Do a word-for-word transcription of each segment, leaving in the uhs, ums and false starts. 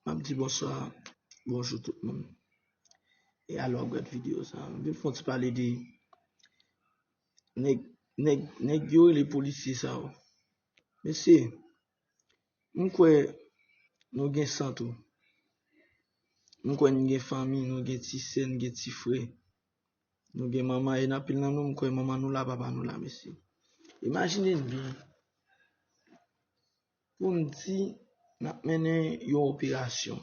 M ap di bonswa, bonjou tout moun. E alò, gad videyo sa. M vin fè yon ti pale de nèg, nèg, nèg yo rele polisye sa yo. Mesye, m kwè nou gen san tou. M kwè nou gen fanmi, nou gen ti sè, nou gen ti frè. Nou gen manman, e nan pil nan nou, m kwè manman nou la, papa nou la, mesye. Imajine n byen. Pou n di, n ap mennen yon operasyon.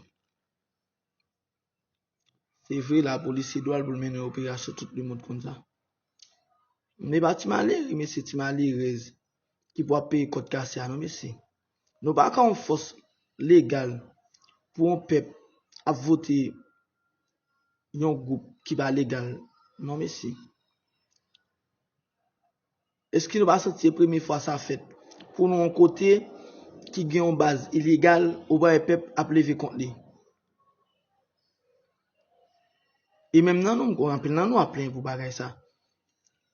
Se vre, lapolis se dwa l pou l mennen yon operasyon, tout lemonn konn sa. Men pa ti malere, mesye, ti malerèz ki pou ap peye kòd kase a, non, mesye. Nou pa ka yon fòs legal pou yon pèp ap vote yon gwoup ki pa legal, non, mesye. Èske nou pa santi se premye fwa sa fèt? Pou nou yon kote ki gen yon baz ilegal, ou pa wè pèp ap leve kont li. E menm nan nou, m kwè anpil nan nou ap plenyen pou bagay sa.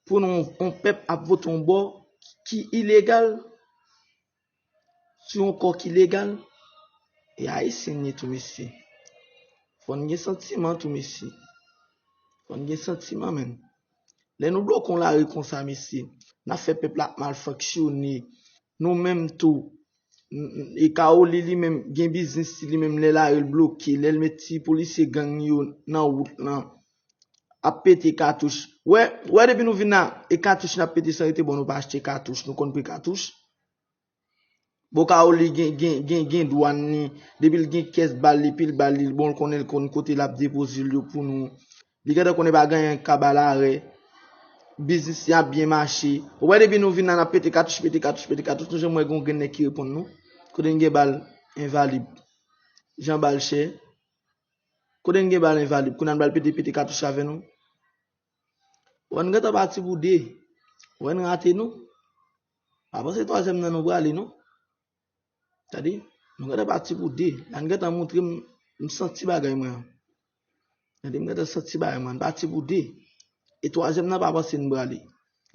Pou nou, yon pèp ap vote yon bò ki ilegal, sou yon kò ki legal, e Ayisyen n ye tou, mesye. Fò n gen santiman tou, mesye. Fò n gen santiman, menn. Lè nou bloke yon lari konsa, mesye, n ap fè pèp la ap mal fonksyone. Nou menm tou, n-, n-, e Kaoli li menm gen biznis li, li menm lè lari l bloke, lè l met ti polisye gang yo nan wout lan, ap pete katouch. Wè, wè depi nou vin la, e katouch n ap pete san rete, bon, nou pa achte katouch, nou konn pri katouch. Bon, Kaoli gen, gen, gen, gen dwàn li, depi l gen kès bal li, pil bal li, bon, l konnen l konn kote l ap depoze l yo pou nou. Li gentan konnen pa gen anyen k ka ba l arè. Biznis li ap byen mache. Ou wè depi nou vin la, n ap pete katouch, pete katouch, pete katouch, nou janm wè gen yon grenn nèg ki reponn nou? Kote n gen bal? Envalib. Jan bal chè. Kote n gen bal? Envalib. Kounye a n pral pete, pete katouch avè nou? Wè n gentan pati pou de. Wè n rate nou. Pa panse twazyèm nan nou prale, non. Tande, nou gentan pati pou de. La n gentan montre m, m santi bagay mwen an. Tande, m gentan santi bagay mwen an. N pati pou de. E twazyèm nan pa panse n prale.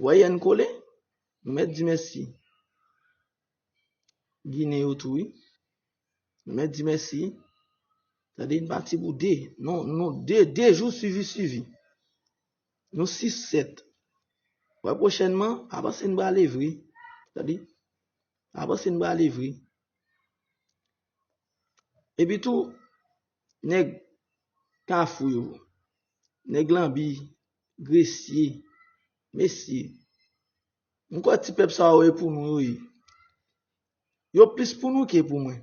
Wè yè n kole, nou mèt di mèsi. Ginen yo tou, wi. Nou mèt di mèsi. Tande, n pati pou de. Non, non, de, de jou swivi, swivi. Nou sis, sèt. Wè pwochènman, pa panse n prale vre. Tande? Pa panse n prale vre. Epi tou, nèg Kafou yo, nèg Lanbi, Gresye, mesye, m kwè ti pèp sa yo e pou nou yo ye. Yo plis pou nou ke pou mwen.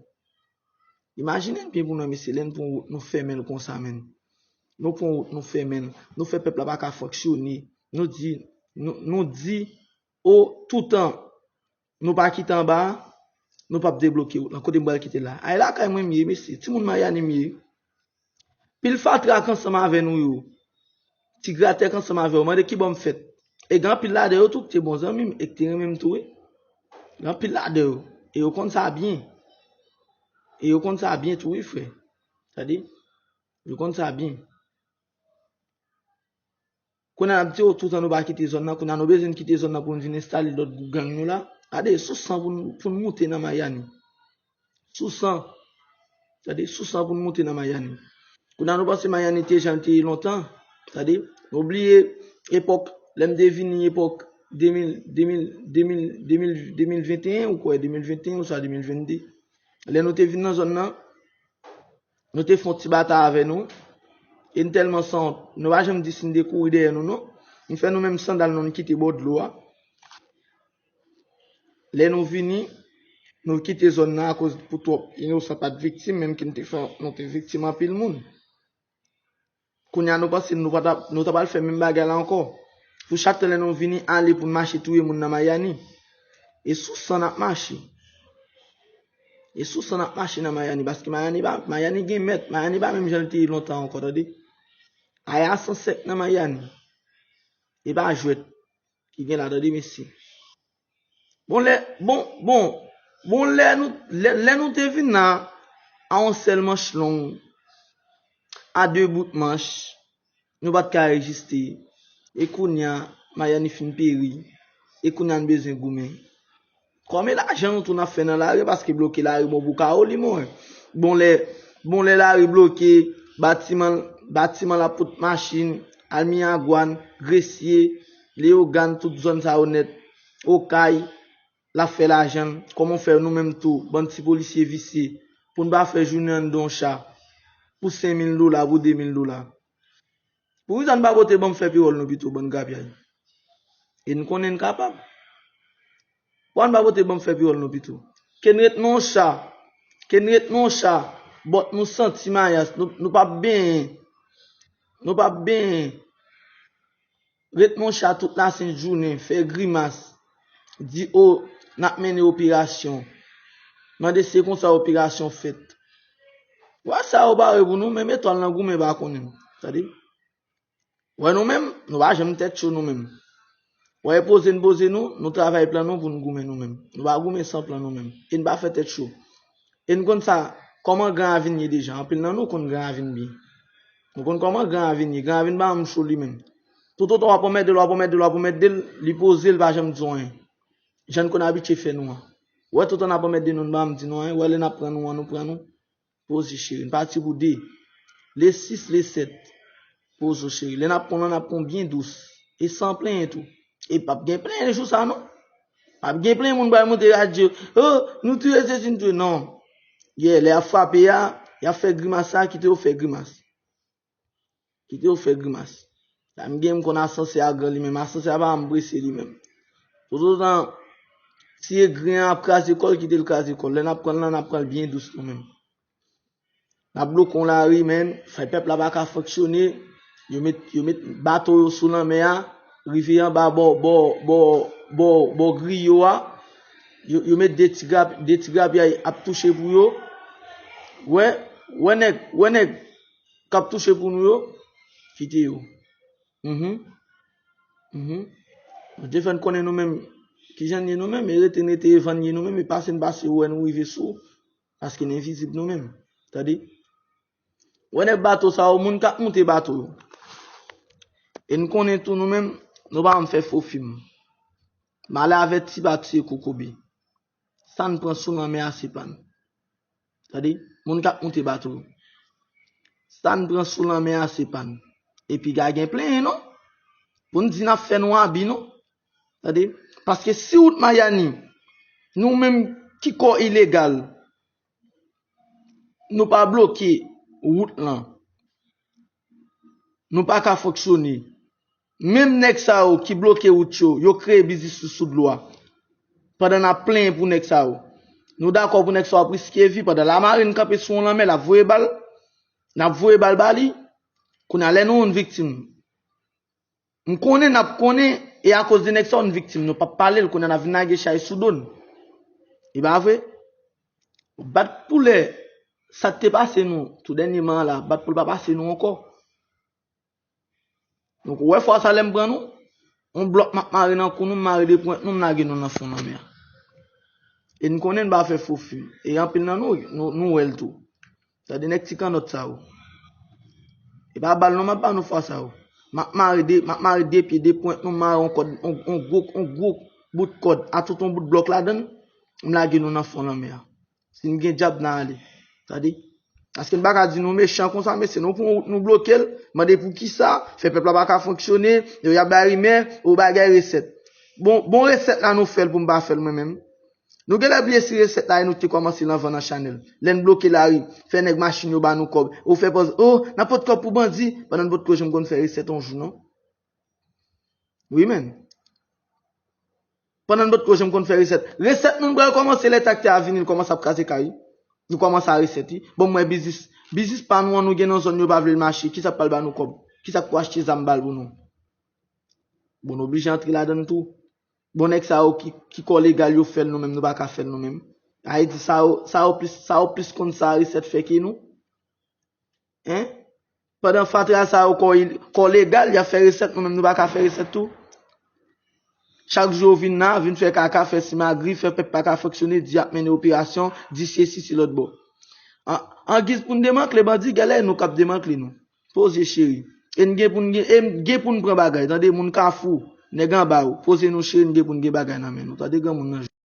Imajine n byen pou nou, mesye, lè n pran wout, nou fèmen l konsa, menn. Nou pran wout, nou fèmen l. Nou fè pèp la pa ka fonksyone. Nou di, nou, nou di, o, toutan nou pa kite anba a, nou p ap debloke wout lan. Kote m pral kite la? Ay, lakay mwen m ye, mesye. Timoun Mayani m ye. Pil fatra k ansanm avè nou yo. Ti gratè k ansanm avè yo. Mande kibò m fèt. E gen anpil ladan yo tou ki te bon zanmi m e ki te renmen m tou, wi. Gen anpil ladan yo. E yo konn sa byen. E yo konn sa byen tou, wi, frè. Tande? Yo konn sa byen. Kounye a n ap di yo toutan nou pa kite zòn nan, kounye a nou bezwen kite zòn nan pou n vin enstale lòt gwoup gang nou la. Gade, sou san pou n, pou n moute nan Mayani. Sou san. Gade, sou san pou n moute nan Mayani. Kounye a nou panse Mayani te jan l te ye lontan. Gade, nou bliye epòk, lè m te vini epòk de mil, de mil, de mil, de mil, de mil venteyen, ou kwè, de mil venteyen ou swa de mil vennde. Lè nou te vin nan zòn nan, nou te fè yon ti batay avè nou. E n tèlman sanwont, nou pa janm di si n te kouri dèyè nou, non. N fè nou menm sandal nou, n kite bò dlo a. Lè nou vini, nou kite zòn nan akoz pou twòp inosan pa t viktim, menm ke n te fè, nou te viktim anpil moun. Kounye a nou panse nou pa t ap, nou ta pral fè menm bagay la ankò. Pou chak tan lè nou vini ale pou n mache touye moun nan Mayani. E sou san n ap mache. E sou san n ap mache nan Mayani, paske Mayani pa, Mayani gen mèt, Mayani pa menm jan l te ye lontan ankò, tande. Aya san sèt nan Mayani. E pa jwèt ki gen la, tande, mesye. Bon, lè, bon, bon, bon, lè nou, lè, lè nou te vin la, a yon sèl manch long, a de bout manch, nou pa t ka reziste. E kounye a, Mayani fin peri. E kounye a, n bezwen goumen. Kòm e lajan nou tou n ap fè nan lari, paske bloke lari bon pou Kaoli, mwen. Bon, lè, Bon, lè lari bloke, batiman, batiman l ap pot machin, al Miragwàn, Gresye, Leyogàn, tout zòn sa yo nèt, Okay, l ap fè lajan l. Kòman w fè nou menm tou, bann ti polisye visye, pou n pa fè jounen anndan yon cha pou senk mil dola, pou de mil dola? Poukisa n pa pote ban m fè piwòl nou pito, bann grapyay? E n konnen n kapab. Poukisa n pa pote ban m fè piwòl nou pito? Ke n ret nan yon cha, ke n ret nan yon cha, bòt nou santi mayas, nou, nou p ap benyen, nou p ap benyen. Ret nan yon cha tout lasent jounen, fè grimas, di o, n ap mennen operasyon. Mande se konsa operasyon fèt. Wè sa yo bare pou nou, menm etwal nan goumen pa konnen. Tande? Wè nou menm, nou pa janm tèt cho nou menm. Wè poze n poze nou, nou travay plan nou pou n goumen nou menm. Nou pa goumen san plan nou menm. E n pa fè tèt cho. E n konn sa, kòman Gran Ravin ye deja? Anpil nan nou konn Gran Ravin byen. Nou konn kòman Gran Ravin ye. Gran Ravin pa janm cho li menm. Toutotan w ap anmède l, w ap anmède l, w ap anmède l, li poze, li pa janm di w anyen. Jan n konn abitye fè nou an. Wè toutan n ap anmède nou, n pa janm di nou anyen. Wè lè n ap pran nou an, nou pran nou. Poze cheri, n pati pou de. Le sis, le sèt. Poze w cheri. Lè n ap pran w lan, n ap pran w byen dous. E san plenyen tou. E p ap gen plenyen jou sa non. P ap gen plenyen moun pral monte radyo. Oh, nou touye sesi, nou touye. Non. Yeah, lè y ap frape a, y ap fè grimas sa, kite yo fè grimas. Kite yo fè grimas. La m gen m konn asansè a gran li menm. Asansè a pa janm prese li menm. Toutotan ti egri an ap kraze kò l, kite l kraze kò l. Lè n ap pran l lan, n ap pran l byen dous nou menm. N ap bloke yon lari, men fè pèp la pa ka fonksyone. Yo met, yo met bato yo sou lanmè a, rive anba bò, bò, bò, bò, bò griyo a. Yo, yo met de ti grap, de ti grapyay ap touche pou yo. Wè, wè nèg, wè nèg k ap touche pou nou yo, kite yo. Mhm. Mhm. Bondye fè n konnen nou menm, kijan n ye nou menm, e rete n rete, e vann ye nou menm, e pase n pase, wè nou rive sou, paske n envizib nou menm. Tande? Wè nèg bato sa yo, moun k ap monte bato yo. E n konnen tou nou menm, nou pa janm fè fo fim. Malè avèti pa tiye kokobe. Sa n pran sou lanmè a se pa n. Tande, moun k ap monte bato yo. Sa n pran sou lanmè a se pa n. Epi ka gen plenyen non. Pou n di n ap fè nou abi non. Tande, paske si wout Mayani, nou menm ki kò ilegal, nou pa bloke wout lan. Nou pa ka fonksyone. Menm nèg sa yo ki bloke wout yo, yo kreye biznis sou, sou dlo a. Pandan n ap plenyen pou nèg sa yo. Nou dakò pou nèg sa yo ap riske vi pandan lamarin kanpe sou yon lanmè, l ap voye bal. N ap voye bal ba li. Kounye a, lè nou youn viktim, m konnen n ap konnen, e akoz de nèg sa yo n viktim, nou p ap pale l, kounye a n ap vin lage chay sou do n. E pa vre? Bat pou lè sa k te pase nou tou dènyèman an la, bat pou l pa pase nou ankò. Donk, ou wè fwa sa lè m pran nou, yon blòk m ap mare nan kou nou, m mare de pwent nou, m lage nou nan fon lanmè a. E n konnen n pa fè fo fim. E anpil nan nou, nou, nou wè l tou. Tande nèg ti kannòt sa yo. E pa bal non m ap ba nou fwa sa yo. M ap mare de, m ap mare de pye, de pwent nou, m mare yon kòd, yon, yon gwo, yon gwo bout kòd, a tout yon bout blòk ladan l, m lage nou nan fon lanmè a. Si n gen dyab, n a ale. Tande? Paske n pa ka di nou mechan konsa, mesye, nou pran wout nou bloke l, mande poukisa, fè pèp la pa ka fonksyone, yo y ap bay rimè, ou bagay resèt. Bon, bon resèt la nou fè l pou m pa fè l mwen menm. Nou genlè bliye si resèt la e nou te kòmanse l anvan nan chanèl. Lè n bloke lari, fè nèg machin yo ba nou kòb. Ou fè pòz, oh, n ap pot kòb pou bandi, pandan n potko janm konn fè resèt yon jou, non. Wi, men. Pandan n potko janm konn fè resèt. Resèt nou pral kòmanse lè traktè a vini, l kòmanse ap kraze kay. Nou kòmanse a resèt, wi. Bon, mwen biznis. Biznis pa nou an nou gen nan zòn yo pa vle l mache. Kisa k pral ba nou kòb? Kisa k pou achte zam bal pou nou? Bon, nou oblije antre ladan l tou. Bon, nèg sa yo ki, ki kò legal yo fè l, nou menm nou pa ka fè l nou menm. Ayiti sa yo, sa yo plis, sa yo plis konn sa resèt fè ke nou. Hein? Pandan fatra sa yo kò, kò legal, y ap fè resèt, nou menm nou pa ka fè resèt tou. Chak jou yo vin la, vin fè kaka, fè simagri, fè pèp pa ka fonksyone, di y ap mennen operasyon, di sesi, si lòt bò. An, an giz pou n demantle bandi, genlè nou k ap demantle nou. Poze cheri. E n gen pou n gen, e n gen pou n pran bagay. Tande moun Kafou, nèg anba yo. Poze nou cheri, n gen pou n gen bagay nan men nou. Tande granmoun nan.